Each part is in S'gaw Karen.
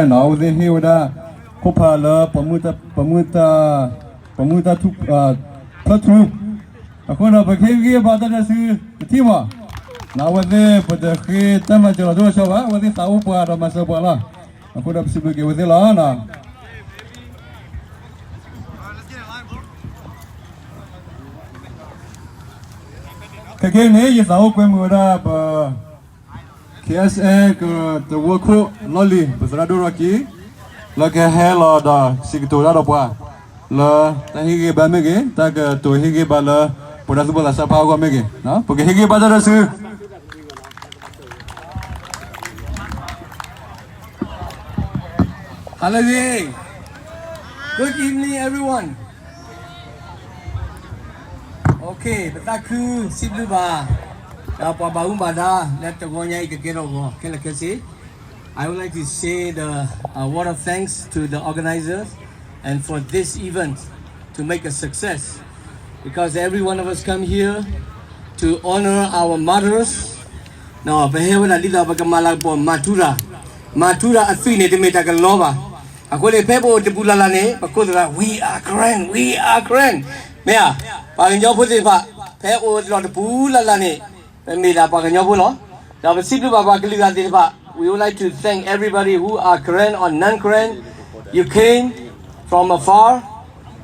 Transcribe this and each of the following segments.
အဝဲသ့ၣ်ဟ့ၣ်ဝဲဒၣ် ခိၣ်ဖးလၢ ပှၤမုၢ်တၢ် ပှၤမုၢ်တၢ် ဖၢထူ အဃိဒီး ပကဟ့ၣ်ဂံၢ်ဘါတၢ်ဒီးစု တထံၣ်မး, အဝဲသ့ၣ် ပတဃ့တၢ်မၤစၢၤလီၤဒိၣ်လီၤဆီဘၣ်, အဝဲသ့ၣ်သးအိၣ်ပှၤဒီးမၤစၢၤပှၤလီၤ. အဃိဒီးပစံးဘျုးက့ၤအဝဲသ့ၣ်လီၤ. ခဲကနံၣ်အံၤန့ၣ် ယသးအိၣ်ကွဲမုာ်ဝဲဒၣ်ပ ခ့ၣ်အဲၣ်စဲၣ် ကတဝၢခိၣ်လီၢ်လံၤ ပသရၣ်ဒိၣ်ထီၣ်ကံ လၢကဟဲလီၤဒီးစံးကတိၤတၢ်ဒီးပှၤ လၢတၢ်ဟ့ၣ်ဂံၢ်ဘါမ့ၢ်ဂ့ၤ, တၢ်ကတိၤဟ့ၣ်ဂံၢ်ဘါလၢ ပှၤဒီးသူၣ်ဘီၣ်သးစၢ်ဖးအဂီၢ်မ့ၢ်ဂ့ၤ, ပကဟ့ၣ်ဂံၢ်ဘါတၢ်ဒီးစု Hello, good evening, everyone. Okay, ပသးခုစံးဘျုးဘၣ် ဒီးပှၤဘၣ်မူဘၣ်ဒါလၢတဂီၤညါအံၤကကဲထီၣ်အဂီၢ်ခဲလၢာ်ခဲဆ့. I would like to say the uh, word of thanks to the organizers and for this event to make a success, because every one of us come here to honor our martyrs. ပဟဲဝဲဒၣ်ဒ်သိးပကမၤလၤကပီၤ မၤထူရၤ, မၤထူရၤအသွံၣ်န့ၣ် တမ့ၢ်တၢ်ကလီဘၣ်. အဃိန့ၣ် ဖဲပအိၣ်တပူၤလၢ်လၢ်န့ၣ် ပကိးသရၣ် We are Karen, we are Karen, မ့ၢ်ဧါ. ပှၤကညီဖိသ့ၣ်တဖၣ် ဖဲအိၣ်လီၤတပူၤလၢ်လၢ်န့ၣ် ပမ့ၢ်ဒၣ်ပှၤကညီဖိလီၤ. ဒီးပစံးဘျုးဘၣ်ပှၤကလုာ်ဂၤသ့ၣ်တဖၣ် We would like to thank everybody who are Karen or non-Karen. You came from afar,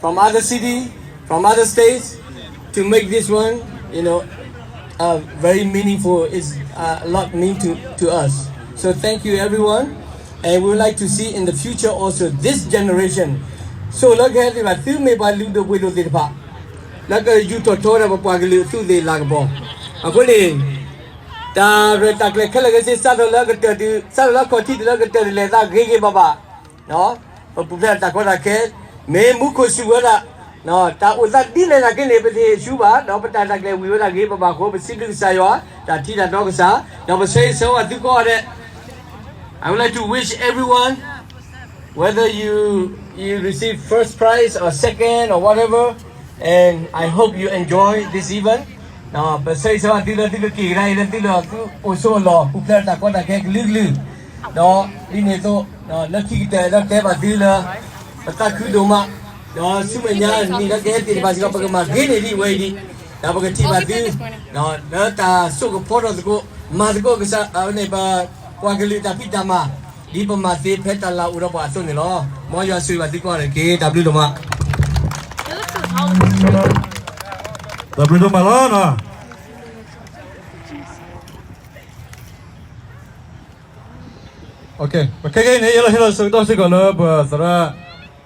from other city, from other states to make this one, you know, uh, very meaningful. It's uh, a lot mean to, to us. So thank you, everyone. And we would like to see in the future also this generation. So လၢကဟဲသ့ၣ်ဘၣ် သုမ့ၢ်ပှၤလုၢ်ဒိၣ်ပှ့ၤဒိၣ်သ့ၣ်တဖၣ် လၢကယူၤထီၣ်ထီဝဲဒၣ်ပပှၤကလုာ်အသူးအသ့ၣ်လၤကပီၤ. အဃိန့ၣ် တၢ်ရဲၣ်တၢ်ကျဲၤခဲလၢာ်ခဲဆ့ စးထီၣ်လၢကတၢၢ်တုၤ စးထီၣ်လၢခီၣ်ထံးတုၤလၢကတၢၢ်တလဲၤသးဂ့ၤဂ့ၤဘၣ်ဘၣ်, ပပူၤဖျဲးတၢ်ကီတၢ်ခဲ, မ့ၢ်မူခိၣ်စူၣ်ဝဲဒၣ် တၢ်အိၣ်သးဒ်လဲၣ်သနာ်က့န့ၣ် ပတဟ့ၣ်ဆူဘၣ်, ဒီးပတၢ်ရဲၣ်တၢ်ကျဲၤဝံၤဝဲဒၣ်ဂ့ၤဘၣ်ဘၣ်အဃိ ပစံးဘျုးကစၢ်ယွၤ တၢ်ထံတၢ်တီကစၢ်, ဒီးပဆၢဂ့ၤဆၢဝါသုကိးဂၤဒဲး I would like to wish everyone, whether you you receive first prize or second or whatever, and I hope you enjoy this event. ပဆၢဂ့ၤဆၢဝါသုလၢသုကက့ၤကဒါအံၤလၢသုလၢသုအိၣ်ဆိးအလီၢ် ပူၤဖျဲးတၢ်ကီတၢ်ခဲကလုာ်ကလုာ်, ဒီးဒ်န့ၣ်အသိး လၢခံကတၢၢ်ဒီးတဲဘၣ်သုလၢ ပသးခုဒိၣ်မး, ဒီးဆူမဲာ်ညါနံၣ်လၢကဟဲသ့ၣ်တဖၣ်စ့ၢ်ကီး ပကမၤဂ့ၤန့ၢ်ဒံးဝဲအံၤဒံး, ဒီးပကထံၣ်ဘၣ်သု လၢတၢ်စိကဖီထီၣ်သကိး မၤသကိးကစၢ်န့ၣ် ပပှၤကလုာ်တၢ်ဖံးတၢ်မၤ ဒ်ပမၤသ့ဖဲတၢ်လၤအိၣ်ဒီးပှၤအသိးန့ၣ်လီၤ. မ်ယွၤဆိၣ်ဂ့ၤဘၣ်သုကိးဂၤဒဲးတက့ၢ်. တၢ်ဘျုးဒိၣ်မး. တၢ်ဘျုးဒိၣ်မးလီၤ. ပခဲကနံၣ်အံၤန့ၣ် ယလီၤဟ့ၣ်လီၤဆၢကတီၢ်စ့ၢ်ကီးလၢပသရၣ်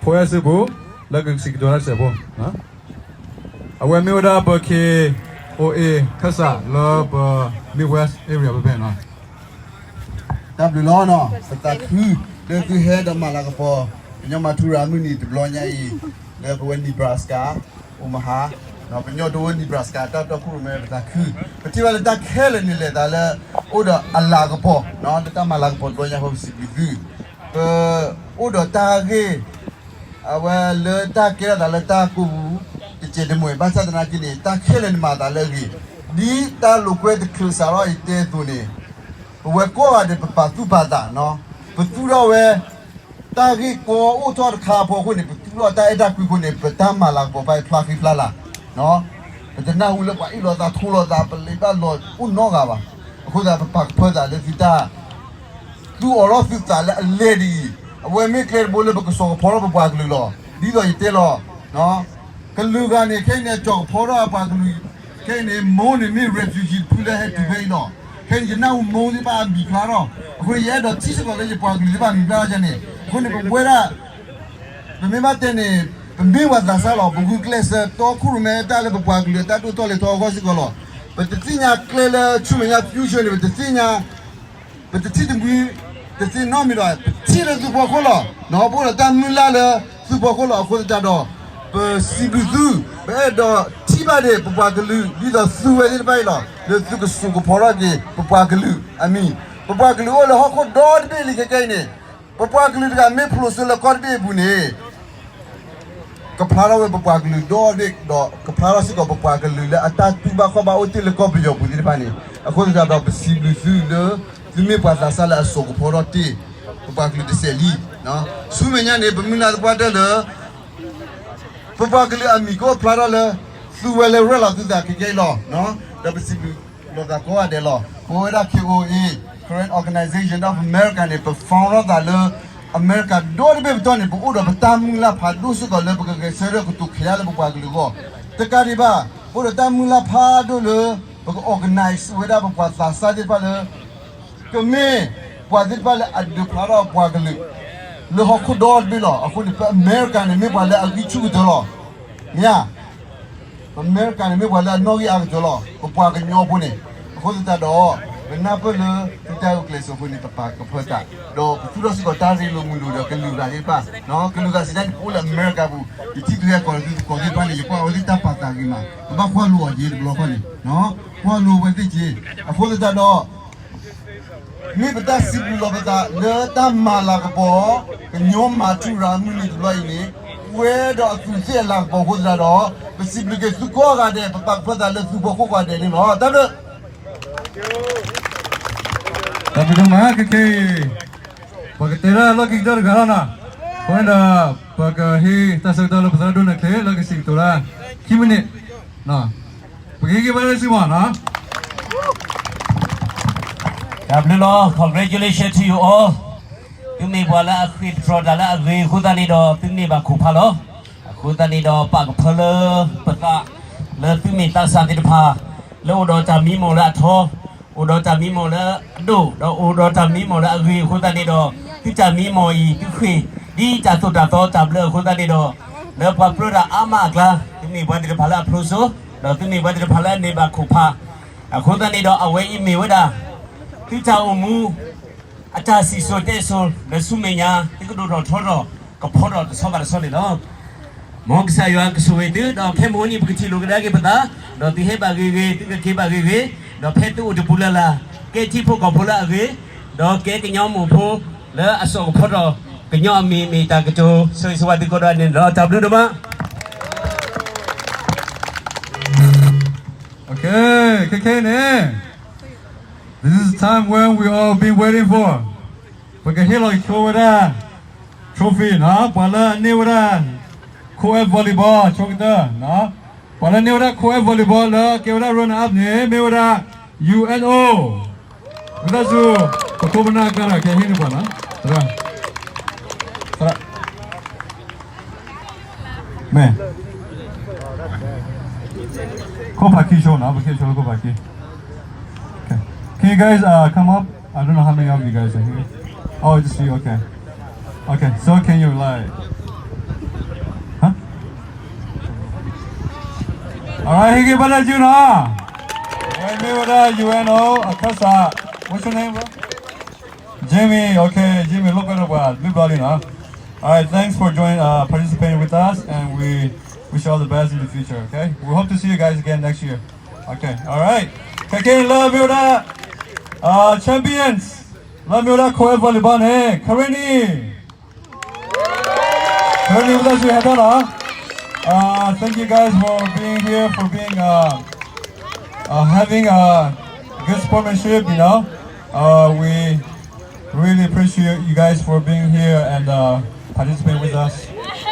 ဖိအဲၣ်စုပူၤ လၢကစံးကတိၤတၢ်စဲးဖိ အဝဲမ့ၢ်ဝဲဒၣ်ပ K O A ခၢၣ်စးလၢပ Midwest area ဖဲဖဲန့ၣ်လီၤ. တၢ်ဘျုးလီၤ. ပသးခု လၢသုဟဲဒီးမၤလၤကပီၤ ကညီမၤထူရၤမုၢ်နံၤတဘျီညါအံၤ လၢပဝဲ Nebraska Omaha, ပညီတဝၢ Nebraska တၢ်တီခိၣ်ရိၣ်မဲ ပသးခု, ပထံၣ်ဘၣ်လၢတၢ်ခဲလၢာ်န့ၣ်လဲၤသးလၢ အိၣ်ဒီးအလၤကပီၤ လၢတၢ်မၤလၤကပီၤတဘျီညါအဃိ ပစံးဘျုးသု ပအိၣ်ဒီးတၢ်ဂ့ၢ် အဝဲလၢတၢ်ကဲထီၣ်သးလၢတၢ်ကိးပူၤ တစဲးတမှဲၤ ဘၣ်ဆၣ်သနာ်က့န့ၣ် တၢ်ခဲလၢာ်န့ၣ်မၤသးလၢအဂ့ၤ, ဒ်တၢ်လိာ်ကွဲတချုးစးထီၣ်ယတဲအသိးန့ၣ် ပဝဲကိးဂၤဒဲး ပပာ်သူၣ်ပာ်သး, ပသူၣ်ထီၣ်ဝဲ တၢ်ဂ့ၢ်ကီအိၣ်ထီၣ်တခါအဖီခိၣ်န့ၣ် ပသူၣ်ထီၣ်တၢ်အဲၣ်တၢ်ကွံအဃိန့ၣ် ပတၢ်မၤလၤကပီၤတဖၣ်ဖျါဃံဖျါလၤ, ပတနၢ်ဟူလၢပှၤအ့ၣ်လိာ်သးထိလိာ်သး ပလံာ်ဘၣ်လိာ်အိၣ်နီတဂၤဘၣ်. အဃိသတး ပပာ်ကဖၢသးလၢသုတၢ် သုအိးထီၣ်သုသးလၢအလဲၢ်ဒ်အံၤ, အဝဲမ့ၢ်ကျဲတဘိလၢပကစိာ်ကဖီထီၣ်ပပှၤကလုာ်လီၤ. ဒ်သိးယတဲလီၤ ကလုာ်ဂၤန့ၣ် ခဲအံၤန့ၣ် ကၠီၤကဖီထီၣ်အပှၤကလုာ်, ခဲအံၤန့ၣ် မိၢ်န့ၣ်မ့ၢ် refugee တဖုလၢဟဲတုၤဖဲအံၤလီၤ. ခဲအံၤန့ၣ် ယနၢ်ဟူမိၢ်သ့ၣ်တဖၣ်အမံၤဖျါထီၣ်, အဃိန့ၣ် ယအဲၣ်ဒိးထံၣ်စ့ၢ်ကီးလၢယပှၤကလုာ်သ့ၣ်တဖၣ်အမံၤဖျါထီၣ်န့ၣ်, အဃိန့ၣ် ပဝဲဒၣ် ပမ့ၢ်ဘၣ်တဲန့ၣ် ပမ့ၢ်ပှၤသးစၢ်လီၤ. ပဂုာ်ကျဲးစၢးတီခိၣ်ရိၣ်မဲတၢ်လၢပပှၤကလုာ်အတၢ်ဒိၣ်ထီၣ်လဲၤထီအဂီၢ်စ့ၢ်ကီးလီၤ. ပတသ့ၣ်ညါကျဲလၢဆူမဲာ်ညါ future န့ၣ် ပတသ့ၣ်ညါ ပတထံၣ်တမှံ တသ့ၣ်နီတမံၤဒီး ပထံၣ်လၢသုဖီခိၣ်လီၤ. ပအိၣ်ဒီးတၢ်မုၢ်လၢ်လၢသုဖီခိၣ်လီၤ. အဃိသတးဒီး ပစံးဘျုးသု, ပအဲၣ်ဒိးထံၣ်ဘၣ်ဒံး ပပှၤကလုာ် ဒ်သိးသုဝဲသ့ၣ်တဖၣ်အံၤလီၤ. လၢသုကစိာ်ကဖီထီၣ်က့ၤ ပပှၤကလုာ်အမံၤ, ပပှၤကလုာ်အိၣ်လၢဟီၣ်ခိၣ်ဒီတဘ့ၣ်လံခဲကနံၣ်အံၤန့ၣ်, ပပှၤကလုာ်တဂၤမ့ၢ်ဖျိးစိလၢကီၢ်တဘ့ၣ်အပူၤန့ၣ် ကဖျါထီၣ်ဝဲပပှၤကလုာ်ဒီဘ့ၣ် ဒီးကဖျါထီၣ်စ့ၢ်ကီးပပှၤကလုာ်လၢအတၢ်တူၢ်ဘၣ်ခီၣ်ဘၣ်အိၣ်တ့ၢ်လၢကီၢ်ပယီၤပူၤသ့ၣ်တဖၣ်န့ၣ်, အဃိသတးဒီးပစံးဘျုးသုလၢ သုမ့ၢ်ပှၤသးစၢ်လၢအစိာ်ကဖီထီၣ်တ့ၢ် ပပှၤကလုာ်တစဲးလံ. ဆူမဲာ်ညါန့ၣ် ပမုၢ်လၢ်သပှၢ်တၢၢ်လၢ ပပှၤကလုာ်အမံၤကအိၣ်ဖျါထီၣ်လၢ သုဝဲလၢရဲၣ်လီၤသုသးခဲကဲအံၤလီၤ. ဒီးပစံးဘျုးလိာ်သးကိးဂၤဒဲးလီၤ. ပဝဲဒၣ် K O A, Karen Organization of America န့ၣ် ပ found ထီၣ်သးလၢ အမဲရကၤဒီတဘ့ၣ်ပတီၢ်န့ၣ် ပအိၣ်ဒီးပတၢ်မုၢ်လၢ်ဖးဒိၣ်စ့ၢ်ကီးလၢပကဂဲၤဆၢထၢၣ်ကတိၤခဲလၢာ်လၢပပှၤကလုာ်အဂီၢ်. တကးဒံးဘၣ် ပအိၣ်ဒီးတၢ်မုၢ်လၢ်ဖးဒိၣ်လၢ ပက organize ဝဲဒၣ်ပပှၤသးစၢ်သ့ၣ်တဖၣ်လၢ ကမ့ၢ်ပှၤသ့ၣ်တဖၣ်လၢအဒုးဖျါထီၣ်ပှၤကလုာ် လၢဟီၣ်ခိၣ်ဒီတဘ့ၣ်လီၤ. အဃိန့ၣ် ပအမဲရကၤန့ၣ် မ့ၢ်ပှၤလၢအဂံၢ်ဆူၣ်ကတၢၢ်လီၤ. မ့ၢ်ဧါ. ပအမဲရကၤန့ၣ် မ့ၢ်ပှၤလၢအနီၣ်ဂံၢ်အါကတၢၢ်လီၤ. ပပှၤကညီဖိန့ၣ် အဃိသတးဒီး ပနၢ်ပၢၢ်လၢသုတၢ်ဂုာ်ကျဲးစၢးအဃိန့ၣ် ပပာ်ကဖၢတၢ် ဒီးပသူၣ်ထီၣ်စ့ၢ်ကီးတၢ်ရ့လိာ်မုာ်လိာ်ဒီးကလုာ်ဂၤသ့ၣ်တဖၣ်, ကလုာ်ဂၤစံးတၢ်န့ၣ် ပအိၣ်လၢအမဲရကၤပူၤ ယထံၣ်က့ၤဟဲကီးသုသကိးသ့ၣ်တဖၣ်န့ၣ် ယကွၢ်အဝဲသ့ၣ်တၢ်ပာ်သးဂ့ၤမး, ပဘၣ်ကွၢ်လိအီၤက့ၤတဘျီဃီန့ၣ်, ကွၢ်လိဝဲသ့ၣ်က့ၤ, အဃိသတးဒီး မ့ၢ်ပတၢ်စံးဘျုးလီၤပသးလၢတၢ်မၤလၤကပီၤ ကညီမၤထူရၤမုၢ်နံၤတဘျီအံၤန့ၣ်, ပဝဲဒီးအသူးသ့ၣ်အလၤကပီၤအဃိသတးဒီး ပစံးဘျုးက့ၤသုကိးဂၤဒဲး, ပပာ်ကဖၢသးလၢသုဖီခိၣ်ကိးဂၤဒဲးန့ၣ်လီၤ. တၢ်ဘျုး တၢ်ဘျုးဒိၣ်မးခဲခဲအံၤ, ပကတဲဒၣ်လီၢ်ခံကတၢၢ်တဂၤလီၤနီၤ, အဃိန့ၣ်ဒီး ပကဟ့ၣ်တၢ်ဆၢကတီၢ်လၢပသရၣ်ဒိၣ်နၢ်ချ့ လၢကစံးကတိၤတၢ် ခံမံးနံး, ပကဟ့ၣ်ဂံၢ်ဘါလၢစုမးနီၤ. တၢ်ဘျုးလီၤ, congratulations to you all. သုမ့ၢ်ပှၤလၢအဃ့ၢ်ပတြီတၢ်လၢအဂ့ၤအဃိသတးန့ၣ်ဒီး သုန့ၢ်ဘၣ်ခိၣ်ဖးလီၤ. အဃိသတးန့ၣ်ဒီး ပာ်ကဖၢလၢပသး လၢသုမ့ၢ်သးစၢ်သ့ၣ်တဖၣ် လၢအိၣ်ဒီးတၢ်မံမီၢ်လၢအထီ, အိၣ်ဒီးတၢ်မံမီၢ်လၢအဒိၣ်, ဒီးအိၣ်ဒီးတၢ်မံမီၢ်လၢအဂ့ၤအဃိသတးန့ၣ်ဒီး သုတၢ်မံမီၢ်အံၤ သုဃ့ၢ်ဒ်တၢ်သိၣ်တၢ်သီတၢ်ဘျၢအဃိသတးန့ၣ်ဒီး လၢပှၤပြၢတၢ်အါမးအကျါ သုမ့ၢ်ပှၤသ့ၣ်တဖၣ်လၢအဖျိစိ, ဒီးသုမ့ၢ်ပှၤသ့ၣ်တဖၣ်လၢအန့ၢ်ဘၣ်ခိၣ်ဖး, အဃိသတးန့ၣ်ဒီး အဝဲအံၤမ့ၢ်ဝဲဒၣ် သုတၢ်အိၣ်မူ အတၢ်စံၣ်စိၤတဲစိၤလၢဆူမဲာ်ညါ သုကဒိၣ်ထီၣ်ထီထီၣ် ကဖီထီၣ်တဆီဘၣ်တဆီန့ၣ်လီၤ. မ်ကစၢ်ယွၤကဆိၣ်ဂ့ၤသု ဒီးခဲမုၢ်နံၤပကထံၣ်လိာ်ကဒါက့ၤပသး, ဒီးသုဟဲဘၣ်ဂ့ၤဂ့ၤ သုကက့ၤဘၣ်ဂ့ၤဂ့ၤ, ဒီးဖဲသုအိၣ်တပူၤလၢ်လၢ် ကဲထံဖိကီၢ်ဖိလၢအဂ့ၤ, ဒီးကဲကညီမိၢ်ဖိလၢအစိာ်ကဖီထီၣ် ကညီအမံၤမ့ၢ်တၢ်ကတိၤဆၢဂ့ၤဆၢဝါသုကိးဂၤဒဲးန့ၣ်လီၤ. တၢ်ဘျုးဒိၣ်မး. Okay, ခဲခဲအံၤန့ၣ် this is the time when we all been waiting for. ပကဟ့ၣ်လီၤဆိဝဲဒၣ် trophy နီၤ, ပှၤလၢအန့ၢ်ဝဲဒၣ် co-ed volleyball ဆိကတၢၢ်, ပှၤလၢန့ၢ်ဝဲဒၣ် co-ed volleyball လၢကဲဝဲဒၣ် runner up န့ၣ် မ့ၢ်ဝဲဒၣ် U N O. ဝံသးစူၤ ပခိၣ်ပနၢ်အကျါဒီး ကဟ့ၣ်န့ၢ်ပှၤနီၤ, သရၣ်, မ့ၢ် ခိၣ်ဖးခံဆိနီၤ, ပခံဆိလၢခိၣ်ဖးခံ. Okay. Can you guys uh, come up? I don't know how many of you guys are here. Oh, just you. Okay. Okay. So can you like, huh? All right, ဟ့ၣ်ဂံၢ်ဘါလၢ June နီၤ. All right, မ့ၢ်ဝဲဒၣ် U N O အခၢၣ်စး, what's your name, bro? Jimmy, okay, Jimmy လိာ်ကွဲဒီးပှၤ ဘျုးဘျီလံနီၤ. All right, thanks for joining, uh, participating with us, and we wish you all the best in the future, okay? We hope to see you guys again next year. Okay, all right. ခဲခဲအံၤလၢမ့ၢ်ဝဲဒၣ် uh, champions လၢမ့ၢ်ဝဲဒၣ် co-ed volleyball န့ၣ် Karini, Karini ဝံသးစူၤဟဲထီၣ်နီၤ. Uh, thank you guys for being here, for being, uh, uh, having a good sportsmanship, you know. Uh, we really appreciate you guys for being here and uh, participate with us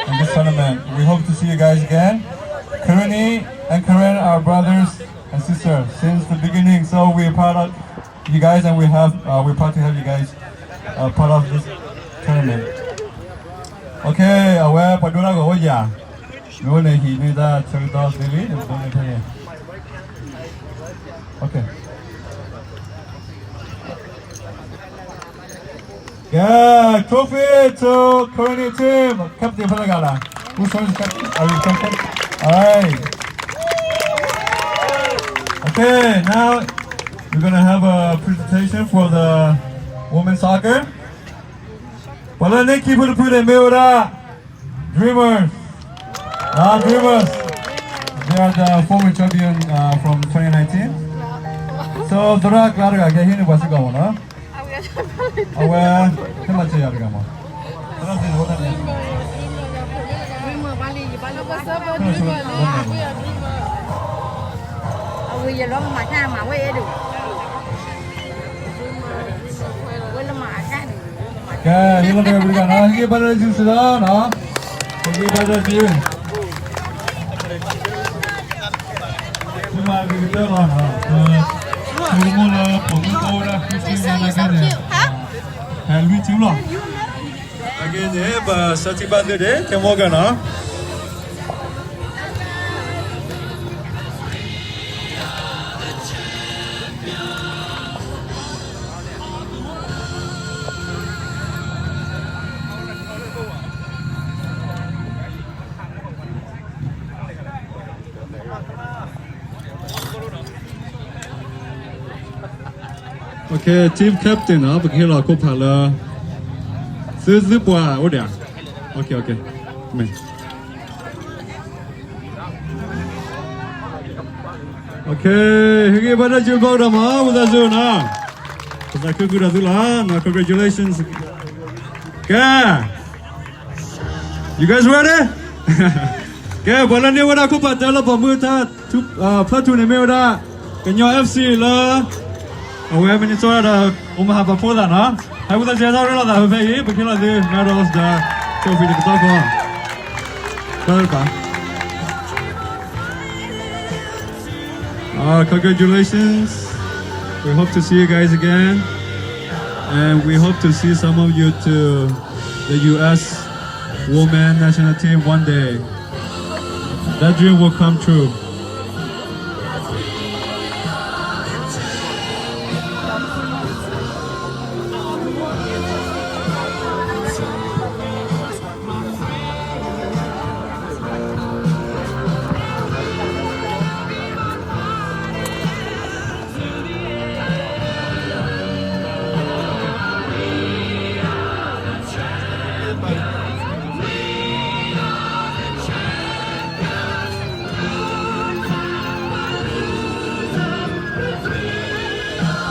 in this tournament. We hope to see you guys again. Karini and Karen are brothers and sisters since the beginning, so we're proud of you guys, and we have uh, we're proud to have you guys uh, part of this tournament. Okay, အဝဲပှၤဒိတၢ်ဂီၤဝဲယၤ, မ့ၢ်ဝဲန့ၣ်ဟံးန့ၢ်တၢ်ဆၢကတီၢ်သ့လံ, နဒိန့ၢ်ဖဲန့ၣ်. Okay. Yeah, trophy to Karini team. Captain ဖဲလၢဂၤလၢ်. Who's captain? Are you captain? All right. Okay, now we're gonna have a presentation for the women's soccer. ပှၤလၢန့ၢ်ခံဖုတဖုန့ၣ်မ့ၢ်ဝဲဒၣ် Dreamers. Ah, Dreamers. They are the former champion uh, from twenty nineteen. So သရၣ်ကျါတဂၤကဟ့ၣ်န့ၢ်ပှၤစ့ၢ်ကီးမ့ၢ်နီၤ. အဝဲ ဟဲမၤစၢၤယၤတဂၤမ့ၢ်. သရၣ်သ့ၣ်န့ၣ်အိၣ်တၢ်န့ၣ် အဝဲယလီၤမၤတၢ်မၤဝဲအဲၣ်ဒိး ဝဲလၢမၤအတၢ်န့ၣ် လီၤတဂၤပတဂၤနီၤ, ဟ့ၣ်ဂံၢ်ဘါဒၣ်စုစ့ၢ်ကီးနီၤ, ဟ့ၣ်ဂံၢ်ဘါဒၣ်စု, သုမၤကကတၢၢ်လီၤနီၤ, ပမုၢ်လၢပမုၢ်ကိၣ်ဝဲဒၣ်ဃုဆံညါနာ်က့န့ၣ်, ဟဲလွံၢ်ထံလီၤ, အက့န့ၣ် ပဆၢထံၣ်ဘၣ်သုဒ့ၣ် ကဲမိၢ်ကနီၤ. Okay, team captain နီၤ, ပကဟ့ၣ်လီၤခိၣ်ဖးလၢ သုသုပှၤအိၣ်ဒံးဧါ, okay, okay, မ့ၢ် Okay, ဟ့ၣ်ဂံၢ်ဘါဒၣ်စု ဘၣ်ကဒီးမး ဝံသးစူၤနီၤ, ပသးခုဃုာ်ဒီးသုလီၤနီၤ, congratulations, ကဲ You guys ready? ကဲ ပှၤလၢန့ၢ်ဝဲဒၣ်ခိၣ်ဖးတၢလၢပိာ်မုၣ်တၢ် ဖျၢၣ်ထူန့ၣ်မ့ၢ်ဝဲဒၣ် ကညီ FC လၢ အဝဲ Minnesota ဒီး Omaha ပာ်ဖှိၣ်သးနီၤ, ဟဲဝံသးစူၤ ဟဲထီၣ်ရ့လိာ်သးဖဲဖဲအံၤ, ပကဟ့ၣ်လီၤသု medals ဒီး trophy တကတီၢ်ဃီ, တၢ်တပၤ Uh, congratulations. We hope to see you guys again. And we hope to see some of you to the U S women national team one day. That dream will come true.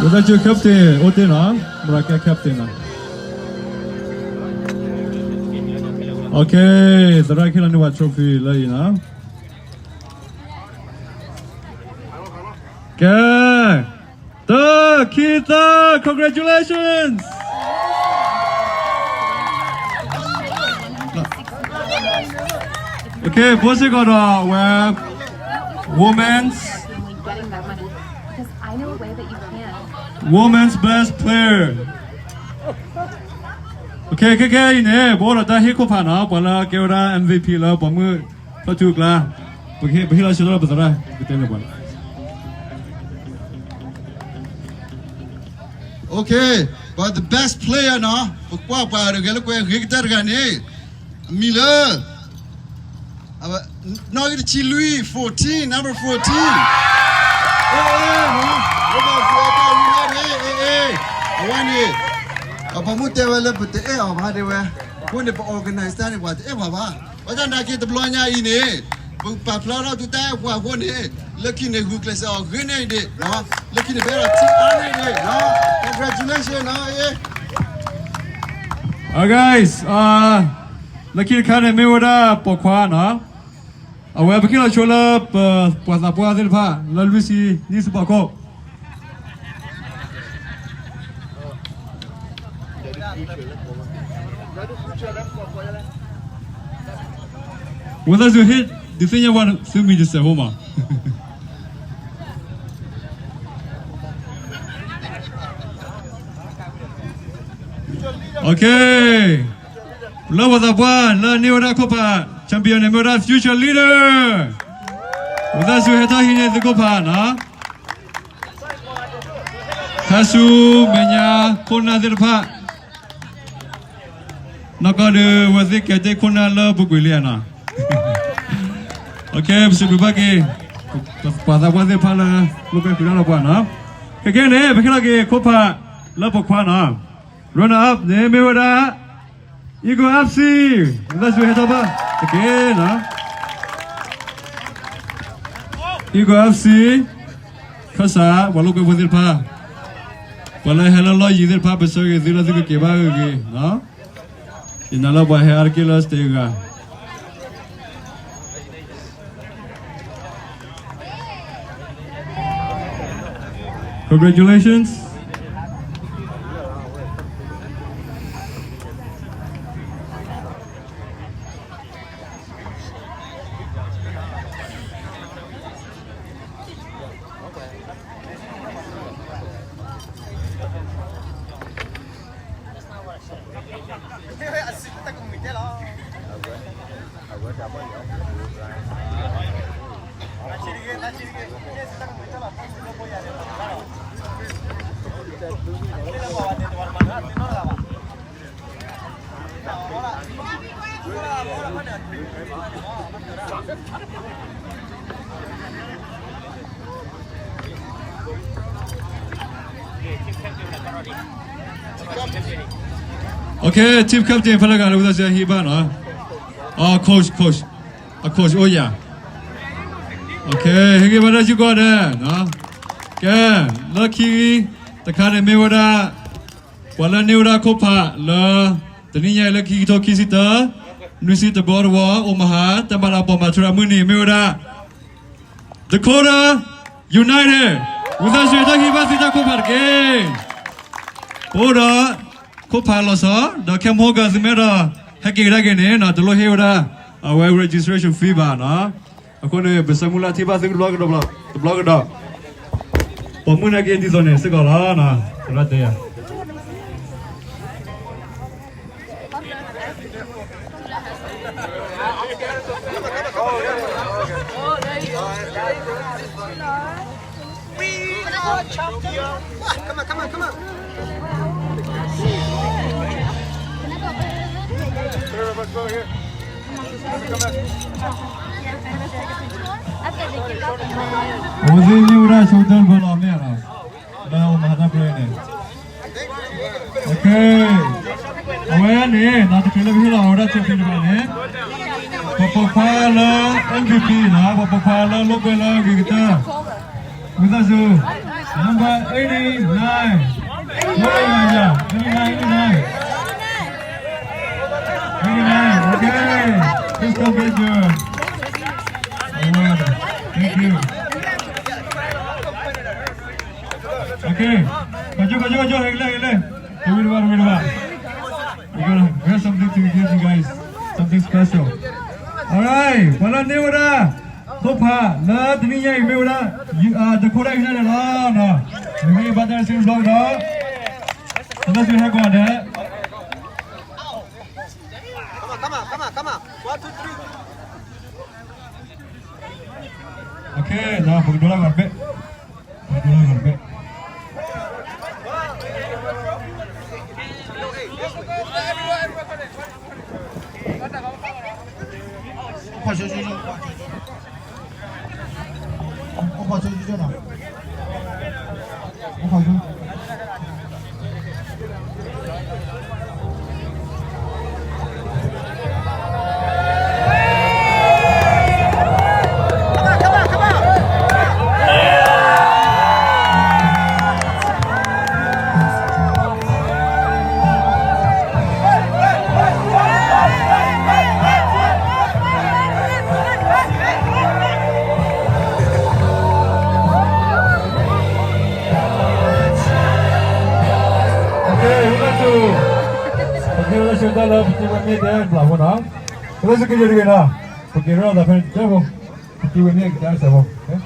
ဝဲဒၣ်ကၠိ captain အိၣ်တ့ၢ်နီၤ, မရၤကဲ captain နီၤ. Okay, သရၣ်ခံလီၤန့ၢ်ဝဲ trophy လၢအံၤနီၤ. ကဲ, တၢ, ခံ, သၢ, congratulations. Okay, ဖိစ့ၢ်ကီးဒီးအဝဲ women's, women's best player. Okay, ခဲခဲအံၤန့ၣ် ပအိၣ်ဒီးတၢ်ဟ့ၣ်ခိၣ်ဖးနီၤ, ပှၤလၢကဲဝဲဒၣ် MVP လၢပိာ်မုၣ် ဖျၢၣ်ထူအကျါ, ပဟ့ၣ်လီၤဆၢထၢၣ်လၢပသရၣ်, ပတဲန့ၣ်ပှၤ Okay, ပှၤ the best player နီၤ, ပကွၢ်ပှၤတဂၤလၢကွဲးဂ့ၤကတၢၢ်တဂၤန့ၣ်, အမံၤလၢ နီၣ်ဂံၢ်တဆံလွံၢ်, fourteen, number fourteen. အဲ, အဝဲန့ၣ်, ပှၤပိာ်မုၣ်တဲဝဲလၢပတအဲၣ်အီၤဘၣ်တဲဝဲ, အဃိန့ၣ် ပ organize တၢ်န့ၣ် ပှၤတအဲၣ်ပှၤဘၣ်. ဘၣ်ဆၣ်နာ်က့တဘျီညါအံၤန့ၣ်, ပပာ်ဖျါထီၣ်သုတၢ်အဲၣ်ပှၤအဃိန့ၣ်, လၢခံန့ၣ်ဂုာ်ကျဲးစၢးအီၤဂ့ၤန့ၢ်ဒံး, လၢခံန့ၣ်ပအဲၣ်ဒိးထံအါန့ၢ်ဒံး, congratulations နီၤ. Alright, guys, လၢခံတခါန့ၣ်မ့ၢ်ဝဲဒၣ်ပိာ်ခွါနီၤ, အဝဲပဟ့ၣ်လီၤဆိလၢပပှၤသးပှၢ်သ့ၣ်တဖၣ် လၢလွံၢ်ဆံနံၣ်ဆူဖီခိၣ် ဝံသးစူၤ ဟ့ၣ် ဒုးသ့ၣ်ညါပှၤသုမံၤတစဲးဖိမး. Okay, လၢပှၤသးပှၢ်လၢအန့ၢ်ဝဲဒၣ်ခိၣ်ဖး champion န့ၣ်မ့ၢ်ဝဲဒၣ် future leader, ဝံသးစူၤဟဲထီၣ်ဟံးန့ၢ်သုခိၣ်ဖးနီၤ. ဟဲဆူမဲာ်ညါခိၣ်နၢ်သ့ၣ်တဖၣ်, နီၢ်ကီၢ်ဒုး အဝဲသ့ၣ်ကဲတ့ၢ်ခိၣ်နၢ်လၢပူၤကွံာ်လံဧါနီၤ. Okay, ပစံးဘျုးဘၣ်က့ၤ ပှၤသးပှၢ်သ့ၣ်တဖၣ်လၢ လိာ်ကွဲဃုာ်တၢ်ဒီးပှၤနီၤ. ခဲကနံၣ်န့ၣ် ပဟ့ၣ်လီၤက့ၤခိၣ်ဖးလၢပိာ်ခွါနီၤ. Runner up န့ၣ်မ့ၢ်ဝဲဒၣ် Eagle FC, ဝံသးစူၤဟဲထီၣ်ဘၣ်တက့ၢ်နီၤ. Eagle FC, ခၢၣ်စး ပှၤလိာ်ကွဲဖိသ့ၣ်တဖၣ်, ပှၤလၢဟဲလၢလီၢ်ယံၤသ့ၣ်တဖၣ် ပဆၢဂ့ၤသုလၢသုကက့ၤဘၣ်ဂ့ၤဂ့ၤနီၤ. ယနာ်လၢပှၤဟဲအါတက့ၢ်လၢ stage ဂၤ Congratulations. Okay, team captain ဖဲလၢဂၤလၢဝံသးစူၤဟ့ၣ်ဘၣ်နီၤ. အ coach coach အ coach အိၣ်ယၤ. Okay, ဟ့ၣ်ဂံၢ်ဘါတၢ်စုကီၢ်ဒဲး. ကဲ, လၢခံတခါန့ၣ်မ့ၢ်ဝဲဒၣ် ပှၤလၢန့ၢ်ဝဲဒၣ်ခိၣ်ဖးလၢ တနံၤညါအံၤလၢခံကထိခံဆံတၢ နွံဆံတဘျီတဝီ အိၣ်မဟါ တၢ်မၤလၤကပီၤမၤထူရၤမုၢ်နံၤမ့ၢ်ဝဲဒၣ် Dakota United, ဝံသးစူၤတၢ်ဟ့ၣ်ဘၣ်သုတၢ်ခိၣ်ဖးတက့ၢ်. ပအိၣ်ဒီးခိၣ်ဖးလီၤဆီ ဒီးခဲမဟိကသုမ့ၢ်ဒီး ဟဲက့ၤကဒါက့ၤန့ၣ် တလိၣ်ဟ့ၣ်ဝဲဒၣ် အဝဲ registration fee ဘၣ်နီၤ. အဃိန့ၣ် ပဆၢမုၢ်လၢ်ထံၣ်ဘၣ်သုတဘျီကဒီး, တဘျီကဒီး, ပိာ်မုၣ်နာ်က့ဒ်သိးန့ၣ်စ့ၢ်ကီးလီၤ. သရၣ်တဲယၤ အဝဲသ့ၣ်န့ၢ်ဝဲဒၣ်ဆိကတၢၢ်တဘျီလီၤ မ့ၢ်ဧါနီၤ, လၢအအိၣ်မၤတၢ်ပြၢန့ၣ်. အဝဲန့ၣ် နီတချုးလၢပဟ့ၣ်လီၤအဝဲဒၣ် trophy တဖၣ်န့ၣ် ပပိာ်ခွါလၢ MVP နီၤ, ပပိာ်ခွါလၢလိာ်ကွဲလၢအဂ့ၤကတၢၢ် ဝံသးစူၤ number eighty-nine, eighty-nine, eighty-nine, eighty-nine, okay, please come get your award, thank you. Okay, ကၠိကၠိကၠိ ဟဲကလဲၣ်ဟဲကလဲၣ်, တဝံၤတဘၣ်တဝံၤတဘၣ်. We got something to give you guys, something special. Alright, ပှၤလၢန့ၢ်ဝဲဒၣ် ခိၣ်ဖးလၢတနံၤညါအံၤမ့ၢ်ဝဲဒၣ် Dakota United လီၤ. မ့မ့ၢ်ဘၣ်တၢ်စံးဘျီကဒီး တၢ်စံးဟဲကီးဒဲး. Okay, ပကဒိလၢဂၤတဘ့ၣ်, ပကဒိလၢဂၤတဘ့ၣ်. Okay, ဝံသးစူၤ, ပကဟ့ၣ်လီၤဆၢကတီၢ်လၢပသုးဝဲမ့ၢ်တဲဘျးဖိနီၤ, ပသုးက့ယဲၢ်တဂ့ၤနီၤ, ပက့ၤထီၣ်သးဖဲန့ၣ်တကဲဖိ, ပသုးဝဲမ့ၢ်ကတဲစဲးဖိ, okay.